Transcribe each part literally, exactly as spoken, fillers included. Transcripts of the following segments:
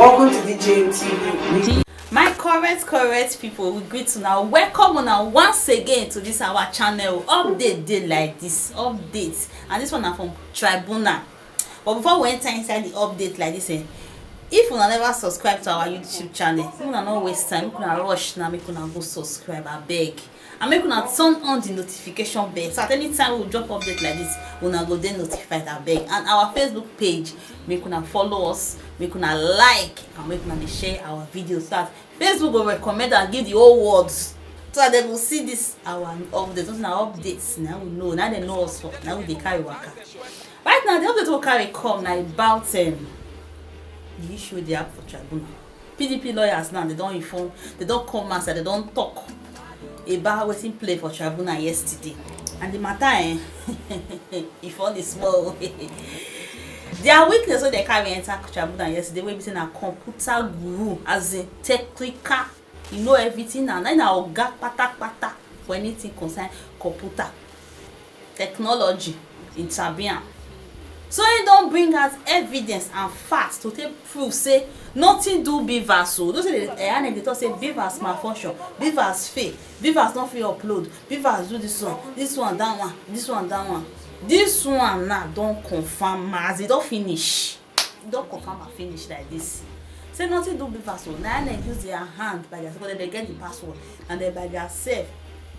Welcome to D J M T V. My correct, correct people, we greet una. Welcome una once again to this our channel. Update dey like this, update. And this one na from Tribuna. But before we enter inside the update like this, eh, if una never subscribe to our YouTube channel, make una no waste time, make una rush now, make una go subscribe, abeg. And make una turn on the notification bell, so at any time we drop update like this, una go dey notified, abeg. And our Facebook page, make una follow us, make una like, and make una dey share our videos, so that Facebook go recommend and give the whole world, so that dem go see this our update. Something na updates, na we know, na dem know us for, na we dey carry waka. Right now, the update we carry come na about, um, the issue wey dey happen for Tribuna. P D P lawyers now, they don inform, they don come outside, they don talk about wetin play for Tribuna yesterday. And the matter, eh, e funny small. Their witness wey they carry enter Tribuna yesterday, wey be say na computer guru, as in technical, you know everything, and na oga patapata for anything concern computer technology in Tribuna. So he don bring out evidence and facts to take prove say nothing do Bivas o. Those say the, eh, INEC dey talk say Bivas malfunction, Bivas fail, Bivas no fit upload, Bivas do this one, this one, that one, this one, that one. This one now don confirm am, as e don finish. E don confirm am finish like this. Say nothing do Bivas o. Na INEC use their hand by their, but dem get the password, and dem by their self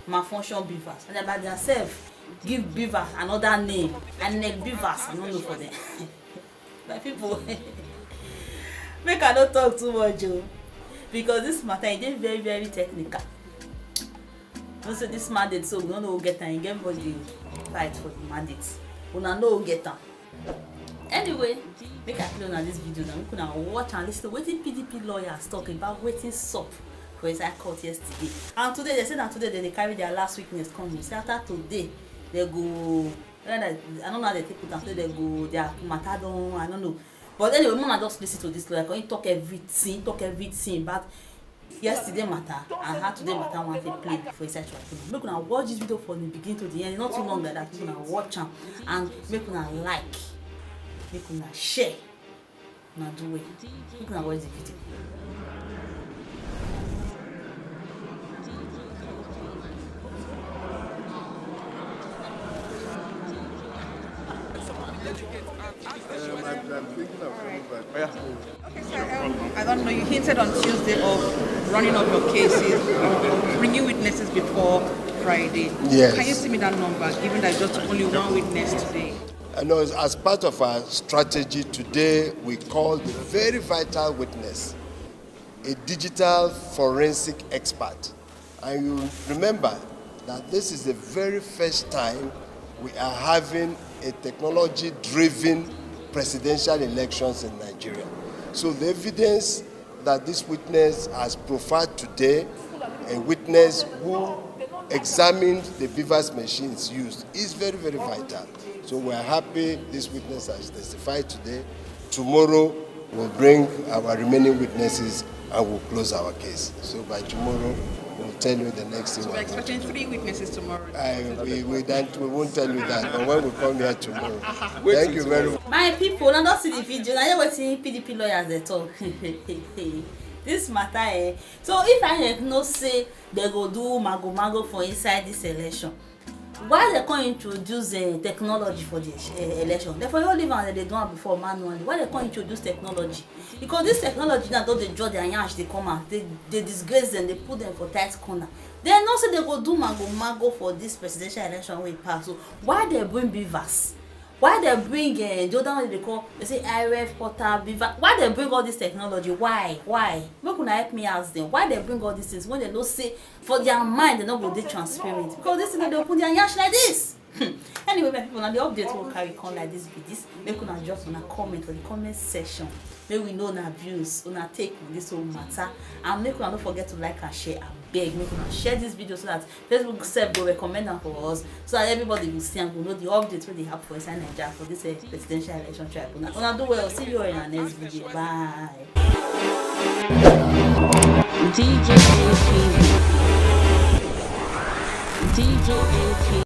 malfunction Bivas, and dem by their self give Bivas another name, and INEC Bivas, I no know for them. My people, make I no talk too much o, because this matter, e dey very, very technical. You know say this mandate, so we no know who get am. E get everybody dey fight for the mandate. Una no get am. Anyway, make I play una this video now. Make una watch and listen to wetin P D P lawyers talk about wetin sup for inside court yesterday. And today, they say na today dem dey carry their last witness come. Say after today, they go, I don't know how they take put am, say they go, their matter don, I don't know. But anyway, make una just listen to this lawyer, 'cause he talk everything, talk everything about yesterday matter and how today matter wan take play for inside Tribuna. Make una watch this video from the beginning to the end. Not too long like that. Make una watch am and make una like, make una share, una do well. Make una watch the video. Um, I'm, I'm thinking of coming back. Okay, so, um, I don't know, you hinted on Tuesday of running up your cases, bringing witnesses before Friday. Yes. Can you see me that number, given that just only one witness today? I know as part of our strategy today, we called a very vital witness, a digital forensic expert. And you remember that this is the very first time we are having a technology-driven presidential elections in Nigeria. So the evidence that this witness has profiled today, a witness who examined the Bivas machines used, is very, very vital. So we are happy this witness has testified today. Tomorrow we'll bring our remaining witnesses and we'll close our case. So by tomorrow we'll tell you the next thing. So we're expecting three witnesses tomorrow. I, we, we, don't, we won't tell you that, but when we come here tomorrow. Thank you very much. My people, una don see the video. Na hear wetin P D P lawyers dey talk. This matter, eh. So if INEC know say they go do mago mago for inside this election, why they come introduce, uh, technology for the, uh, election? They for all leave am, they do am before manually. Why they come introduce technology? Because this technology now don dey draw their yansh, they come out, they, they disgrace them, they put them for tight corner. They know say they go do mago mago for this presidential election wey pass. So why they bring Bivas? Why they bring, uh, the other one they call, they say I R F portal, Bivas? Why they bring all this technology? Why? Why? Make una help me ask them. Why they bring all these things when they know say for their mind they no go dey transparent? Because this thing they open their yansh like this. Anyway, my people, na the update wey we carry come like this be this. Make una drop una comment for the comment section. Make we know una views, una take on this whole matter, and make una no forget to like and share. Abeg, make una share this video so that Facebook sef go recommend am for us, so that everybody go see and go know the update wey dey happen for inside Naija for this, eh, presidential election tribunal. Una do well. See you all in our next video. Bye. D J A P V. D J A P V.